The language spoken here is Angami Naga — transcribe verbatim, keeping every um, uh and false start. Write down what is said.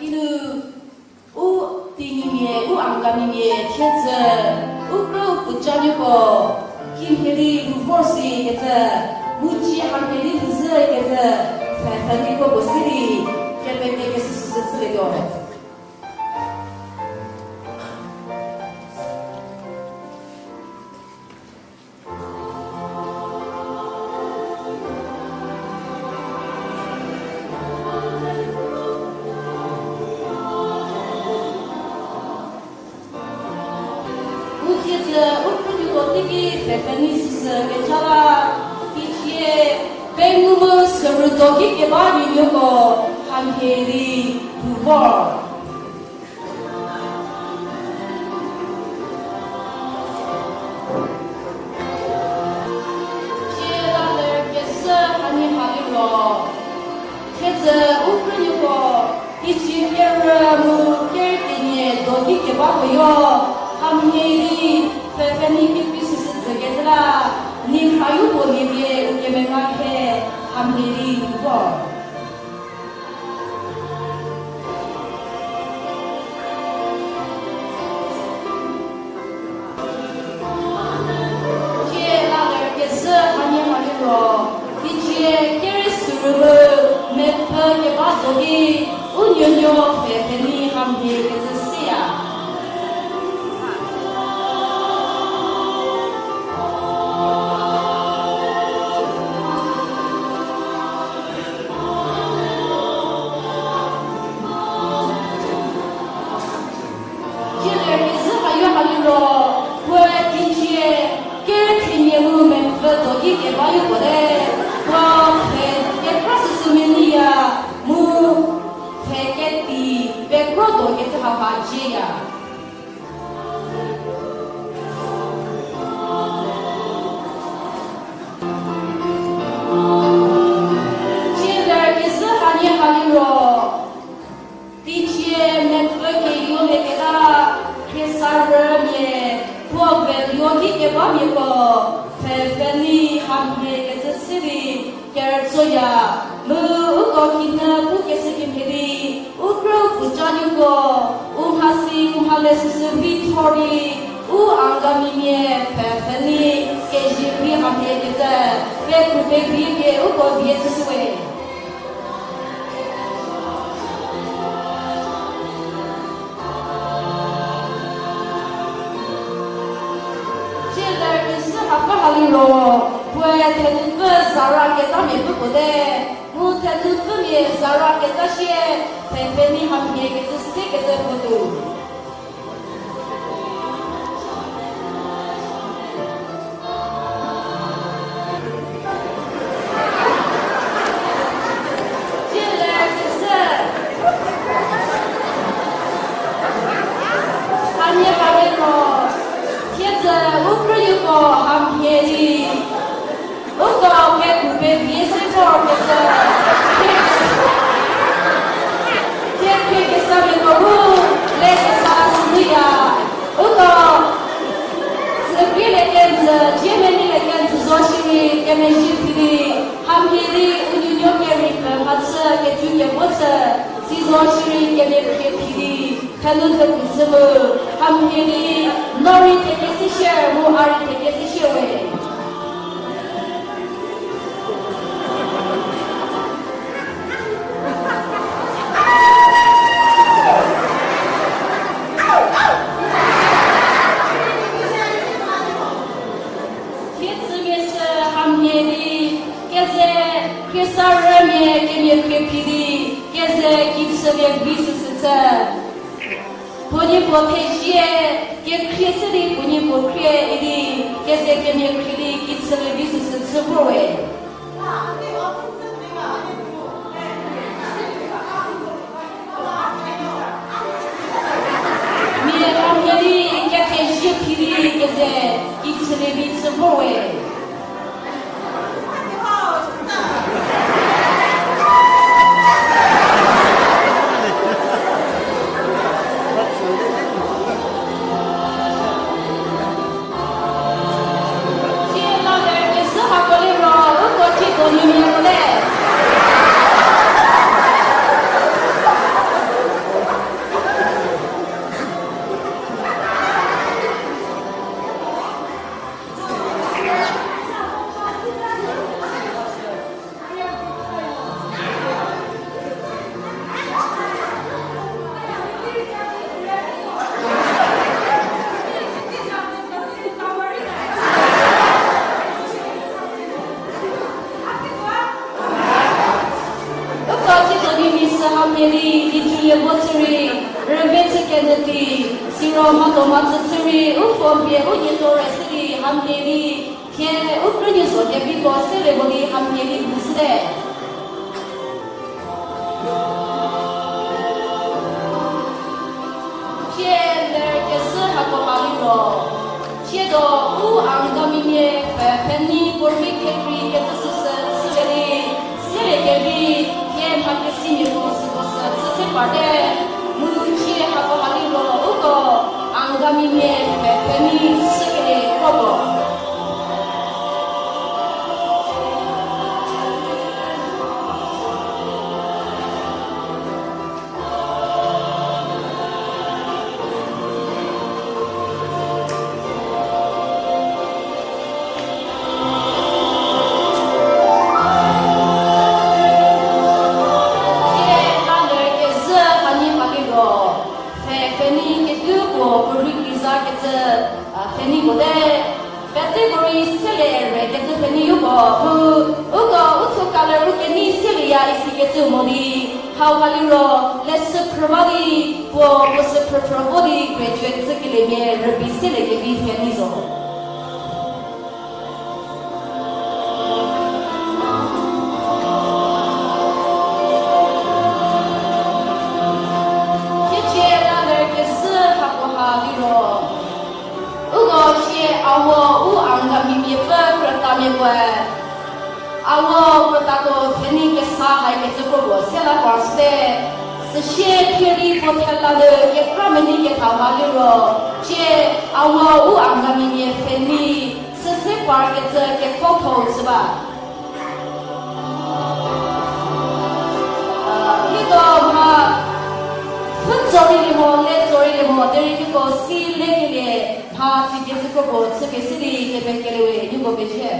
Inu, u Tenyimia, u Angamimia thiedzü, u krü u puoca nieko, kimhie di lhou vor si kecü, mu cie hamhie di lhou zhü kecü, pfhe pfhe ni kro puo si di, kepekekeshü süsü chülietuo. U thiedzü u krünuoko teiki pfhe pfhe ni süsü kecha la, teicie pengou mu sürütuo ki keba nuonuoko hamhie di lhou vor. Cie la ler kezhü hanie ha liro, thiedzü u krünuoko, teicie kerü mu kerü kenie do ki keba puo yo, hamhie di pfhe pfhe ni kekrei süsü tsükecü la, ni rhayo puo lie pie u kemenga he, hamhie di lhou vor. Cie la ler kezhü hanie ha liro, teicie kerü sürü mu mepfü keba zo di, u nuonuo pfhe pfhe ni hamhie kecü siya. Cie ler kezhü ha yo ha liro, puoe teicie kerü thenie mu mepfü do ki keba yo puo te, puo pfhe kekra süsü meniya, mu pfhe keti pekro do kecü hauha cieya. Cie ler kezhü hanie ha liro, teicie mepfü keyo leketa, khriesarümia, puo veluo ki kebamiako, pfhe pfhe ni hamhie kecü si di, kerütsoya, mu uko khinhie pukeshü kemhie di, u krü u puoca nieko, u mhasi u mhale süsü vi thor di, u Angamimia pfhe pfhe ni kezie vi hamhie kecü, pekru pevie pie uko vie süsü we. Cie ler kezhü hapfü ha liro, puoe thenupfü zara ketamia pfü puo te, mu thenupfümia zara keta sie, pfhe pfhe ni hamhie kecü se kecü puo tuo. Cie ler kezhü hanie ha liro, thiedzü u krünuoko hamhie di, uko pekru pevie se vor kecü, thie khrie kesamiako bu le kesa sünuya, uko süpie le kenjü, dzie meni le kenjü zo shierei kemezhie phi di, hamhie di u nuonuo kerei pfü mhachü kecu kevo chü, si zo shierei kemezhie phi di, thenu thepfu chü mu, hamhie di, no rei thekesi shie mu a rei thekesi shie we. Thiedzümia sü hamhie di, keze khriesarümia kemia khrie phi di, keze kichülie vi süsü chü. Puo nie puo thezie, kekhrie se di puo nie puo khrie idi, keze kemia khrie di kichülie vi süsü chü vor we. Mia hamhie di kethezie phi di keze kichülie vi chü vor we. Tie la ler kezhü hako liro, uko tie donu mia role. Hamhie di, Niepuu lie vo chü rei, rüve chü kenyü di, siro mhatho mhachü chü rei, u pfo pie u nieto re se di, hamhie di, thie u krünuo zo keviko sele vo di hamhie di bu shüte. Thie lerkezhü hako ha liro, thie do u Angamimia pfhe pfhenei puorei kekrei kecü süsü chülie di, sele kevi, thie mhakesimia süko sü chü se parte, mu thie hako ha liro uko Angamimia pfhe pfhenei chükelie kropuo. Thie la lerkezhü hanie ha liro, pfhe pfhenei kedipuo puorei kekreizakecü, a, pfhenei puo te. Pete puorei sele re kecü pfhenei yopuo mu, uko u thuo color u kenei selieya isikecü mo di, hau ha liro, leshü phrü ba di, puo puo sü phrüphrü vo di graduate chükeliemia rübei sele kevi pfhenei zo. Thie thie la lerkezhü hako ha liro, uko thie Awo u Angamimia pfü krütamia puoe, Awo krütako pfhenei kesa haikecü kropuo se la par shüte. Süsie thie rei puo thela nu kekra menei ketha ha liro, thie Awo u Angamimia pfhenei süse parkecü kekhotho chü ba. Hieko mha pfhü tsorei lie mo, le tsorei lie mo, derei hieko si lekelie mha tsikecü kropuo chüpie se di kepekelieu we nieko pezie.